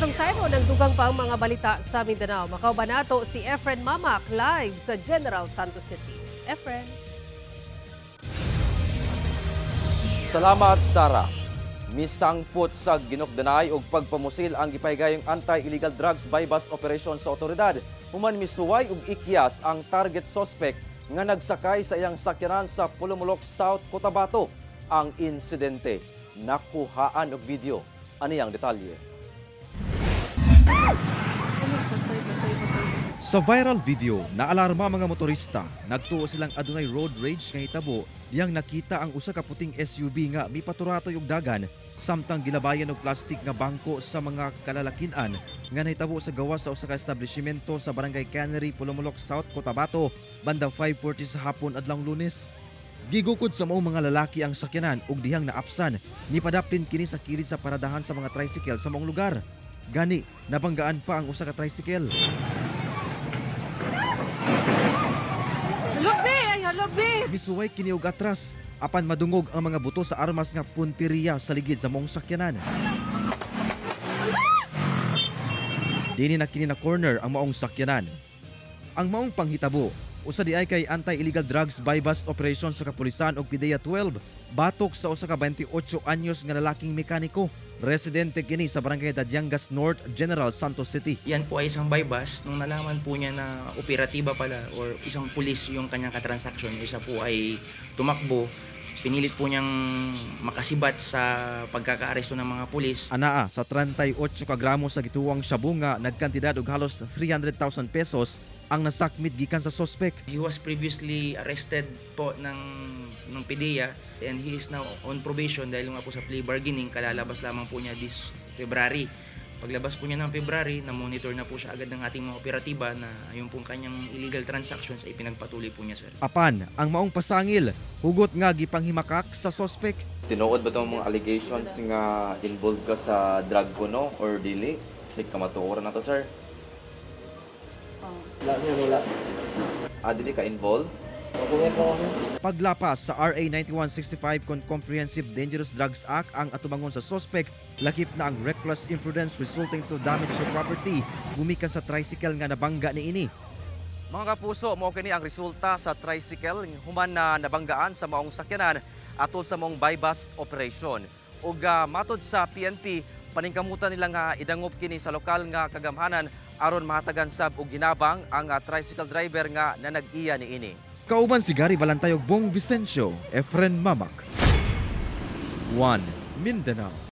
Atong sayro ng dugang pa ang mga balita sa Mindanao. Makauban nato si Efren Mamac live sa General Santos City. Efren. Salamat, Sara. Misangpot sa ginukdanay og pagpamusil ang gipahigayong anti-illegal drugs buy-bust operation sa otoridad. Human misuway og ikyas ang target suspect nga nagsakay sa iyang sakyanan sa Polomolok, South Cotabato. Ang insidente nakuhaan og video. Ani ang detalye? Sa viral video, naalarma mga motorista. Nagtuo silang adunay road rage nga hitabo diyang nakita ang usa ka puting SUV nga mipaturatoy og dagan samtang gilabayan og plastik nga bangko sa mga kalalakinan nga nahitabo sa gawas sa usa ka establishmento sa Barangay Cannery, Polomolok, South Cotabato, banda 5:40 sa hapon adlawng Lunes. Gigukod sa maong mga lalaki ang sakyanan ug dihang naapsan. Nipadaplin kini sa kilid sa paradahan sa mga tricycle sa maong lugar. Gani, nabanggaan pa ang usa ka tricycle. Misuway kini og atras apan madungog ang mga buto sa armas nga punteriya sa ligid sa maong sakyanan. Dini na kini na corner ang maong sakyanan. Ang maong panghitabo usa di ay kay anti-illegal drugs buy-bust operation sa kapulisan og PDEA 12 batok sa usa ka 28 anyos nga lalaking mekaniko. Residente kini sa Barangay Dadiangas North, General Santos City. Yan po ay isang buy-bust. Nung nalaman po niya na operatiba pala or isang pulis yung kanyang katransaksyon, isa po ay tumakbo. Pinilit po niyang makasibat sa pagkakaaresto ng mga pulis. Anaa sa 38 ka gramo sa gituwang shabu nga nagkantidad og halos 300,000 pesos ang nasakmit gikan sa suspect. He was previously arrested po ng PDEA and he is now on probation dahil nga po sa plea bargaining, kalalabas lamang po niya this February. Paglabas po niya ng February, na-monitor na po siya agad ng ating mga operatiba na yung pong kanyang illegal transactions ay pinagpatuloy po niya, sir. Apan, ang maong pasangil, hugot nga gipanghimakak sa suspect. Tinuod ba itong mga allegations nga involved ka sa drug kuno or dili? Kasi kamatuoran na to, sir. Wala, sir, wala. Ah, dili ka involved? Paglapas sa RA 9165 kon Comprehensive Dangerous Drugs Act ang atubangon sa suspect, lakip na ang reckless imprudence resulting to damage to property gumikan sa tricycle nga nabangga niini. Mga kapuso, mao kini ang resulta sa tricycle human na nabanggaan sa maong sakyanan atol sa maong buy-bust operation. Ug matod sa PNP, paningkamutan nila nga idangop kini sa lokal nga kagamhanan aron mahatagan sab og ginabang ang tricycle driver nga nanag-iya niini. Kauban si Gary Balantay ug Bong Vicencio, Efren Mamac. 1 Mindanao.